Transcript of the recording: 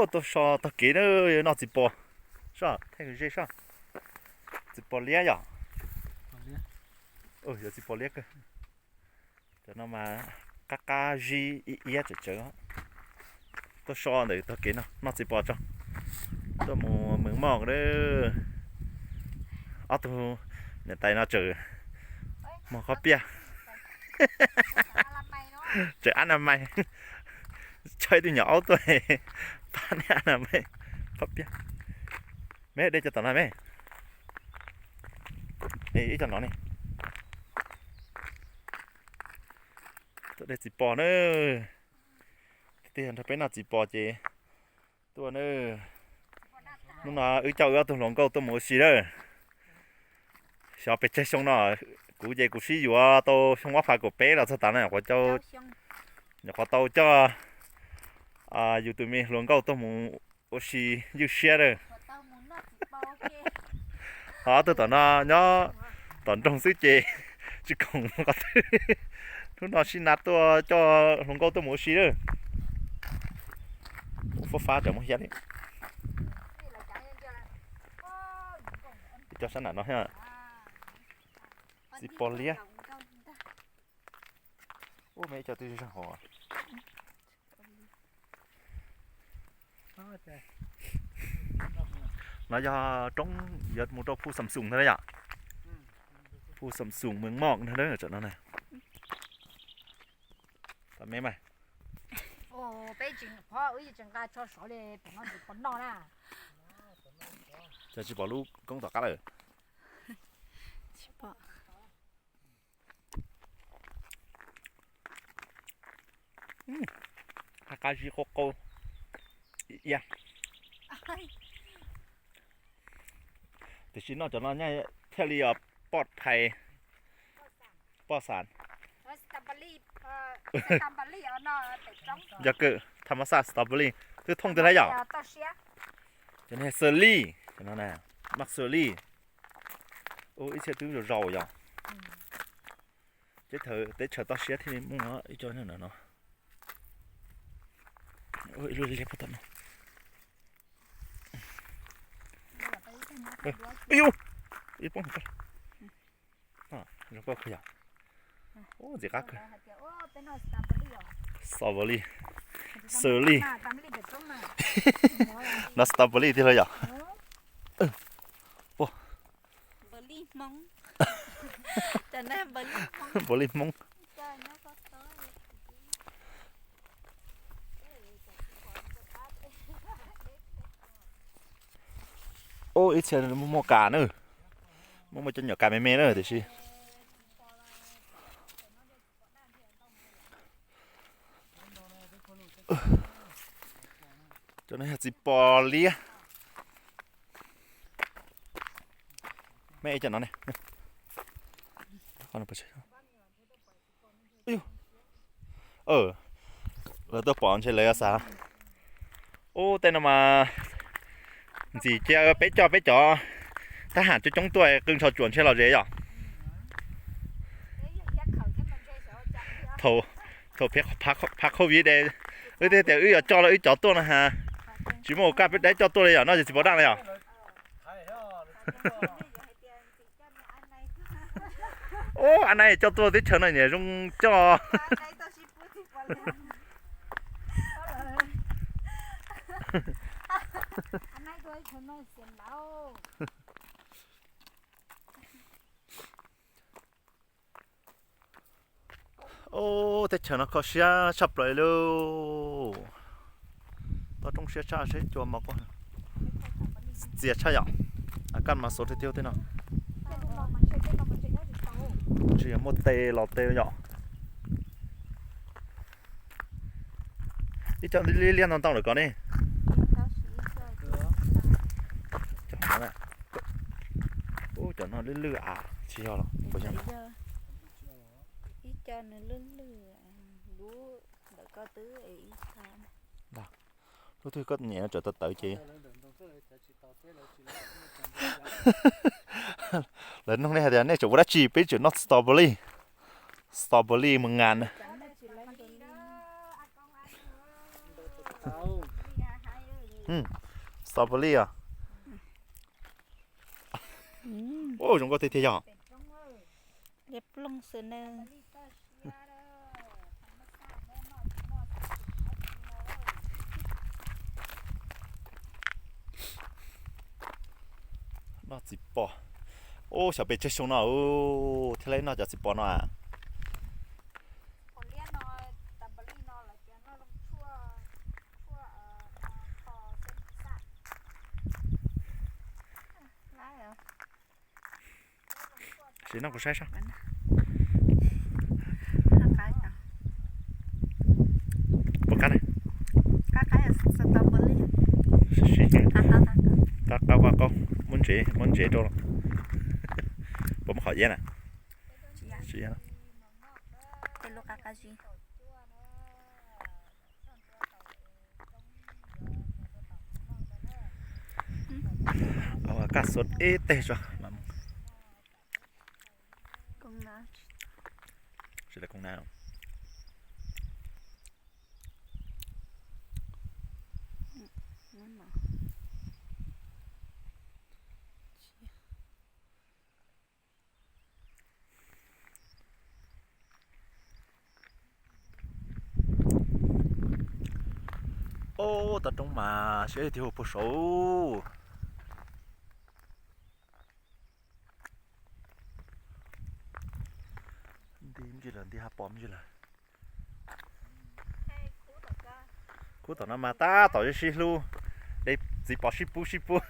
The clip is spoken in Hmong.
Tuaj so tog kev na, noj txiv pos. Soj, thaij ze soj. Txiv pos liab yom. Yog txiv pos liab kawg. Cov no mas qab qab zib iab iab tsawv tsawv. Tuaj so ntawm tog kev no noj txiv pos tso. Tuaj mus Mees Moj na. Ob tug niam tais no tseem muag qhob piaj. Tseem ab na mais. Tso ib tug nyuam aub tuaj pab neb ab na mais qhob piaj. Me de cov tom no me. Ib cov no ne. Tuaj de txiv pos na. Tiag tiag nrog peb noj txiv pos ces tuaj na. Hnub no wb coj wb ob tug hluas nkauj tuaj mus ua si lawm. Xyov pes tsawg xyoo no, kuv ces kuv sib yuav tau xyoo ob phav kaum peb los txog tav no, nyuam qhuav tau coj yus tus me hluas nkauj tuaj mus ua si ywj siab lawm. Ho ob tug tom no nyob tom nroog xwb ces tsis khoom qhov twg. Hnub no sib nab tuaj coj hluas nkauj tuaj mus ua si lawm. Ua fab fab tsam muab hiab li. Cov sab nram no thiab. Txiv pos liab. Ua me cov twg zog hov. No yog roob yuav mus rau Phu Xam Xoom ntag yom. Phu Xam Xoom Mees Moj ntag tsam no na. Peb tsis nqa tsho sov li pom no tsis pom noj na. Cas tsis pom lub koob tom qab lawm. Qab zib qub qub iab. Tiam sis noj cov no thiaj li poj phais poj xav. Yog kawm tham mas xaj strawberry twb thooj twg lawm yom. Cov no xws li, cov no na, mas xws li, ib txhia twb zaus zaus yom. Teb chaws toj siab thiaj li muaj ib co no no. Ib lub liab puag tom no. Ib yus, ib poob. Zoo nkauj kawg yom. Ntxim qab kawg. Strawberry, xws li, no strawberry tiag los yom. Npawg li Hmoob. Ub, ib txhia muaj muaj kas na, muaj muaj cov nyuam kas me me na tiam sis cov no yog txiv pos liab. Me ib cov no ne. Lawv tuaj pom ntshe lawv xav, ub, tej no mas ntxim cia peb coj peb cov thab ham coob coob tuaj qw ntsho tsuam ntshe los ze yom. Thaum, thaum phav covid es wb twb tias wb yuav coj los wb cov tuaj no ha, tsis muaj ua kaj peb dab coj tuaj li yom, no ces txiv pos daj na yom. Ub, a nai coj tuaj teb chaws no niam zoo coj. Ub, teb chaws no kho siab tshaj plaws li. Toj roob siab tshaj seb cua mos koj txias tshaj yom. Kaj mas xov tiag tiag tej no. Ntshe yog muaj tes los tes yom. Ib co liab liab ntau ntau lawm ko ne. Ub, cov no lwj lwj av tsis yog los puas yog? Ib co nws lwj lwj, lub ntawm ko twb ib co. Lub twg koj nyem no tawv tawv ces lawv nug nej hais tias nej tseem ua dab tsi, peb tseem noj strawberry. Strawberry mus ngas na. Strawberry os. Ua zoo nkauj tiag tiag yog. Noj txiv pos. Ub, xyov pes tsawg xyoo no thiaj li noj cov txiv pos no a. Tsis noj kuv saib sab. Puas qab ne? Qab qab, qab qab, muab ntsev, muab ntsev rau los. Puas muaj qhov iab na? Tsis iab. Kaj xuas ib teg tso mam mus. Tsis lawv koom na. Ob tau roob mas siab tiag puag saud. Nti ntsis lawm, nti hav pos ntsis lawm. Khub tom no mas tab tom sib hlub, de txiv pos sib pub sib pub.